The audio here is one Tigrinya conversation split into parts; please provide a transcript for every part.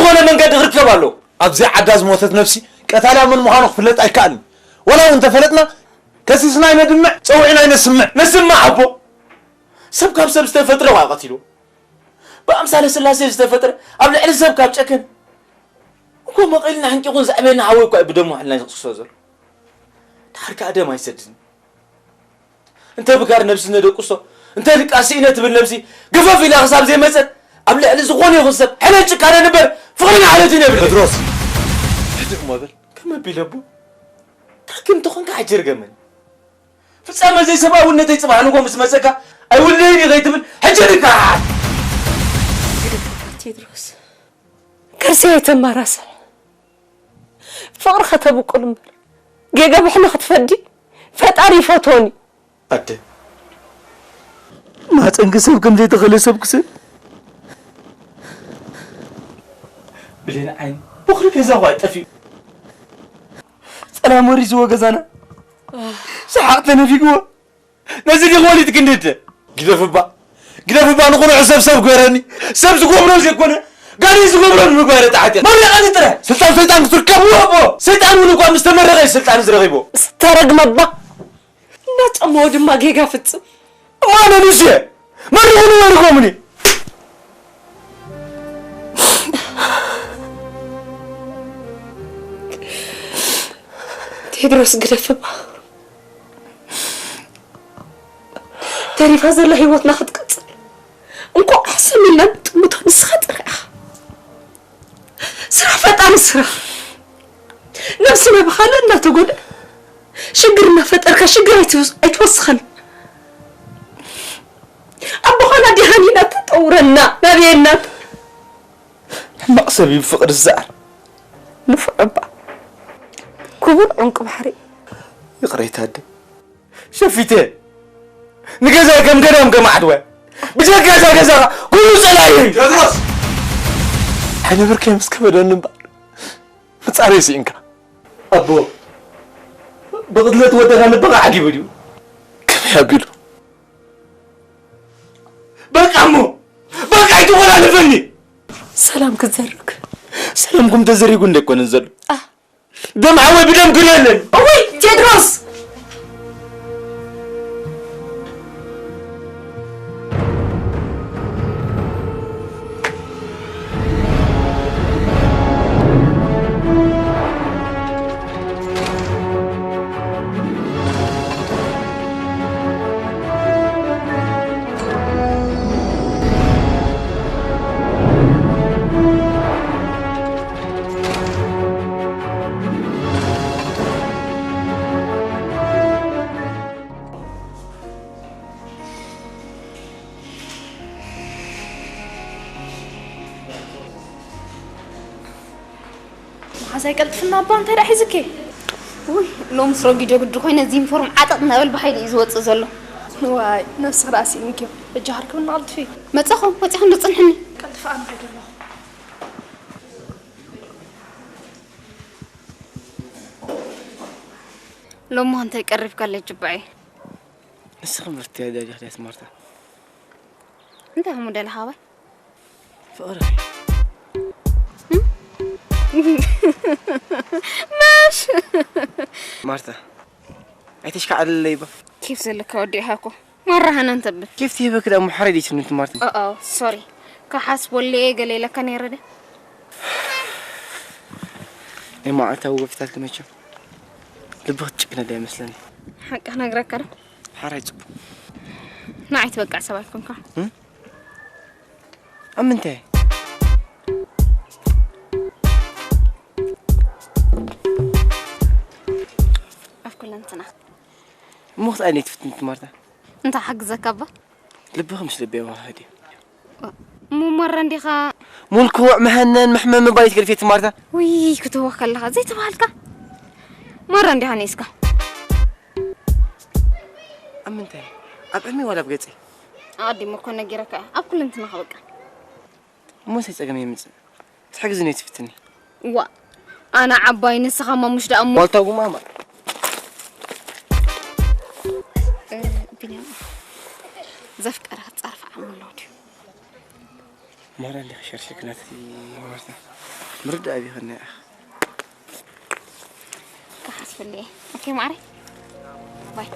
ዝኾነ መንገዲ ክርከብ ኣለዎ። ኣብዚ ዓዳ ዝሞተት ነብሲ ቀታልያ መን ምዃኑ ክፍለጥ ኣይከኣልን። ወላ እውን እንተፈለጥና፣ ከሲስና ኣይነድምዕ፣ ጸዊዕና ኣይነስምዕ። ነስምዕ ኣቦ። ሰብ ካብ ሰብ ዝተፈጥረ ዋ ቀቲሉ። ብኣምሳለ ስላሴ ዝተፈጥረ ኣብ ልዕሊ ሰብ ካብ ጨከን። እኮ መቒልና ሕንቂቑን ዘዕበየና ሓወይ እኳ እዩ ብደሙ ሕልና ዝቕስሶ ዘሎ። ድሓር ከኣ ደም ኣይሰድን። እንተ ብጋር ነብሲ ነደቁሶ፣ እንተ ድቃስ ስኢነ ትብል ነብሲ፣ ግፈፍ ኢላ ክሳብ ዘይመጸት፣ ኣብ ልዕሊ ዝኾነ ይኹን ሰብ ሕነ ጭካነ ንበር፣ ፍቕሪ ንዓለት ይነብር። ቴድሮስ፣ ሕድእ እሞ በል። ከመ ቢለ ኣቦ፣ ርክም ተኾንካ ሕጂ ርገመኒ። ፍጻመ ዘይሰብኣውነተይ ጽባሕ ንጎ ምስ መጸካ፣ ኣይውለይን እየ ከይትብል፣ ሕጂ ንካሓት። ቴድሮስ፣ ከርሰይ ኣይተማራስሕ። ፍቕሪ ከተብቁል እምበር፣ ጌጋ ብሕነ ክትፈዲ፣ ፈጣሪ ይፈትወኒ። ኣደ፣ ማህፀንኪ ሰብ ከም ዘይተኸለ ሰብ ክስብ። ብሌን ዓይኒ፣ ቦኽሪ ገዛ ኳ ጠፊኡ። ጸላም ወሪስዎ ገዛና። ሰሓቕ ተነፊግዎ። ነዚ ዲኽ ወሊድኪ እንድደ? ግደፍባ። ግደፍባ ንቕኑዕ ሰብ ሰብ ግበረኒ። ሰብ ዝገብሮ ዘይኮነ፣ ጋኔን ዝገብሮ ንምግባር ተዓትያ። መርቐኒ ጥራሕ። ስልጣን ሰይጣን ክትርከብ። እዎ፣ እዎ። ሰይጣን እውን እኳ ምስ ተመረቐ እዩ ስልጣን ዝረኺቦ። ዝተረግመባ። እናጨመወ ድማ ጌጋ ፍጽም። እሞ ኣነ ንሱ እየ። መርቑኒ መርቖምኒ። ቴድሮስ ግደፍባ። ተሪፋ ዘላ ህይወትና ክትቅጽል እንኳዕ ሕሰም ኢልና ንጥምቶ ንስኻ ጥራሕ ኢኻ። ስራሕ ፈጣሪ ስራሕ። ነብስና ብኻልእ እናተጎድኣ ሽግር እናፈጠርካ ሽግር ኣይትውስ-፣ ኣይትወስኸን። ኣቦኻና ዲሃን ኢና ተጠውረና ናበየና። ሕማቕ ሰብ እዩ ብፍቕሪ ዝሰዓር። ንፉዕ እባ። ክቡር ዑንቂ ባሕሪ። ይቕሬታ ኣደ። ሸፊተ ንገዛይ ከም ገዳም ከም ዓድወ። ብጀካ እዛ ገዛ ኩሉ ጸላኢ እዩ። ቴድሮስ! ኣይነበርከ ምስ ከበደኒ እምበር ምጻረይ ስኢንካ። ኣቦ፣ ብቕትለት ወደኻ ልብኻ ዓጊቡ ድዩ? ከመይ ኣቢሉ? በቃ እሞ፣ በቃ ኣይትቆላለፈኒ። ሰላም ክትዘርግ። ሰላምኩም ተዘሪጉ እንደኮነ ዘሎ። ኣ። ደም ሓወይ ብደም ግርየለን። እውይ፣ ቴድሮስ! መሓዛይ ቀልጥፍና እባ እንታይ ደኣ ሒዝኪ? ውይ፣ ሎምስ ረጒዶ ግዲ ኮይነ፣ እዚ ዩኒፎርም ዓጠጥ እናበል ብሓይሊ እዩ ዝወጽእ ዘሎ። ዋይ፣ ነብስኺ ደኣ ስኢንኪዮ። በጃኺ ርክብና ኣቕልጥፊ። መጻኹ፣ ወጺኹ እንዶ ጽንሕኒ። ቀልጥፊ፣ ኣነ ከይደ ኣለኹ። ሎሚ እንታይ ቀሪብካለይ ጅባኤ? ንስኺ ምፍትያ ደሊኺ ድያስ ማርታ? እንታይ እሞ ደለኻ ኣባይ? ፍቕሪ። መሽ! ማርታ፣ ኣይተሽካዕልለይ እባ። ኬፍ ዘለካ ወዲ ኢኻ እኮ። ማራ ሃናን ተብል። ኬፍ ትህበኪ ደኣ እሞ ሕረይ ደይትብልኒ ማርታ። ኦ፣ ኦ፣ ሶሪ። ክሓስበሉ እየ ገለ ኢለካ ነይረ ደ። ናይ መዓልታዊ ወፍታት መቸም ልቢ ክትጭክነለይ ኣይመስለኒ። ሓቂ ክነግረካ ዶ? ሓራይ ጽቡቕ። ንዓይ ትበቅዕ ሰብ ኣይኮንካ። እም? ኣብ ምንታይ? ኣብ ኩለንትና። እሞ ክትኣልኒ ትፍትኒ ማርታ? እንታይ ሓግዘካ እባ? ልብኺ ምስ ልበይ ዋህድ እዩ። እሞ ማራ እንዲኻ? ምልኩዕ መሃነን መሕመሚ ባይት ገልፌት ማርታ። ውይ፣ ክትህወኽ ከለኻ ዘይተባህልካ። ማራ እንዲኻ ነይስካ። ኣብ ምንታይ? ኣብ ዕድመይ ዋላ ኣብ ገጸይ? ኣቐዲመ እኮ ነጊረካ እየ። ኣብ ኩለንትናኻ በቃ። እሞ እንታይ ጸገም የምጽእ? ክትሕግዝኒ ትፍትኒ? ዋ፣ ኣነ ዓባይ ንስኻ ማሙሽ ደኣ እሞ። ዋልታ ጉማማ። እ፣ ቢንያም፣ ዘፍቀረ ክጻርፍ ዓቕሚ ኣለዎ ድዩ? ማራ እንዲኻ ሸርሽክናት ማርታ። ምርዳእ ቢኸና ኢኻ። ክሓስበሉ እየ። ኦኬ ማዕረይ፣ ባይ።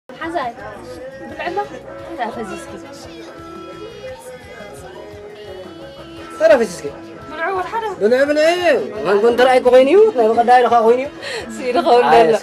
ሓዛይ ብልዕሎ እንታይ ፈዚዝኪ? ተረፈ እስኪ ብልዑ ወልሓደ ብልዕ ብልዕ ዋንጎን ተረኣይኩ ኮይኑ እዩ ናይ በቐዳይ ኢልኻ ኮይኑ እዩ ስኢሉ ኸውን ደሎ።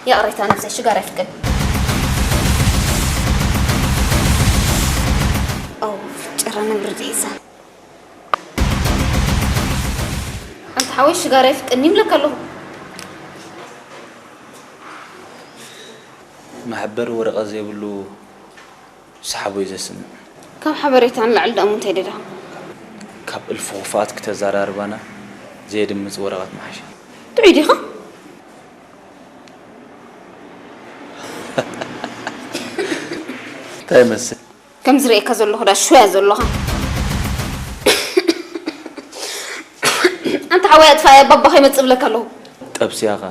ይቕሬታ ነብሰይ፣ ሽጋራ ይፍቀድ። ኦ፣ ጭራ ነብሪ ሒዛ። ኣንታ ሓወይ፣ ሽጋራ ይፍቀድኒ ይብለካ ኣለኹ። መሐበሪ ወረቐት ዘይብሉ ሰሓቦ እዩ ዘስምዕ። ካብ ሓበሬታ ንላዕሊ ደኣ እንታይ ደሊኻ? ካብ እልፊ ክፉኣት ክተዘራርባና ዘየድምጽ ወረቐት ምሓሸ። ጥዑይ ዲኻ? እንታይ ይመስል? ከም ዝርእየካ ዘለኹ ዳ ሽወያ ዘለኻ። ኣንታ ሓወይ ኣጥፋያ፣ ባባ ከይመጽእ እብለካ ኣለኹ። ጠብስያኻ?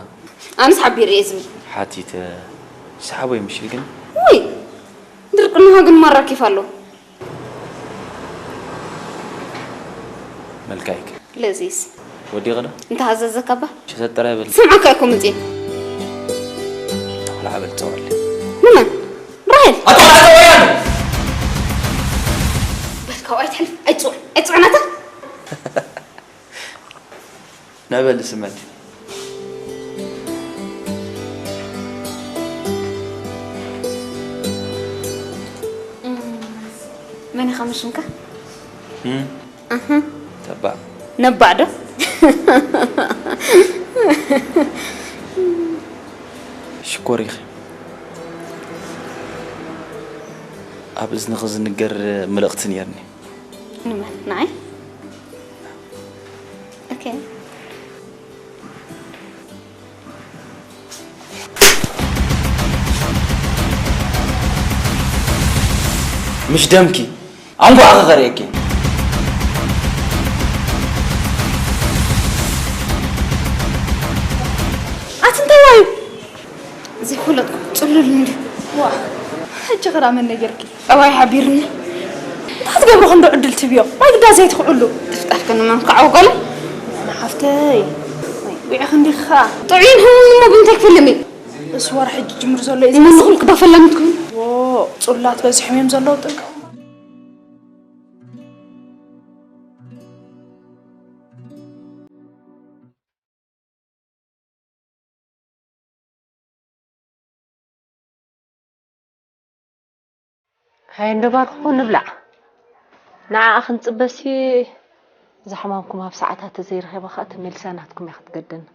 ኣነስ ሓቢር እየ ዝብል። ሓቲተ፣ ሰሓቦ ይምሽል ግን? ውይ፣ ድርቅናኻ ግን ማራኪፍ ኣሎ። መልካይክ። ለዚስ። ወዲቕ ዶ? እንተ ሃዘዘካ እባ። ሸተት ጥራይ በል። ስምዓካ እኮ መጽየ። ተኹላ በል ጸወለ። ንመን? ራሄል። ኣታ ኣታ ወያን! በል ካብኡ ኣይትሕልፍ። ኣይትጽውዕ። ኣይትጽውዕ ናታ። ና በል ስመል። መን ኢኻ ምሽምካ? እም? ኣህ። ተባዕ። ነባዕ ዶ? ሽኮር ኢኺ። ኣብ እዝንኺ ዝንገር መልእኽቲ ነይርኒ። ንመን? ንዓይ? ኦኬ። ምሽ ደምኪ ኣንኳ ከኸርእየኪ። ኣቲ እንታይ ዋዩ? ዘይፈለጥኩ ጽሉል እንዲ። ዋ፣ ሕጂ ኸ ደኣ መን ነገርኪ? ጠባይ ሓቢርኒ። እንታይ ትገብሪ ክንዶ ዕድል ትብዮ? ማይ ግዳ ዘይትኽዕሉ። ትፍጠር ከንመን ክዓው ገለ? ሓፍተይ፣ ጉዒ ክንዲኻ። ጥዑይን ህሙም እሞ ብምንታይ ክፈልም እዩ? እሱ ወር ሕጂ ጅምር ዘሎ እዩ። እሞ ንኹል ክዳ ፈላሚት ኮይኑ? ዎ፣ ጽላት በዚሖም እዮም ዘለዉ ጥንቀ። ሃይ እንዶ ባርኽኹ ንብላዕ። ንዓኣ ክንጽበሲ፣ እዛ ሕማምኩም ኣብ ሰዓታ ተዘይረኺባ ኸኣ ተመሊሳ ናትኩም እያ ክትገደና።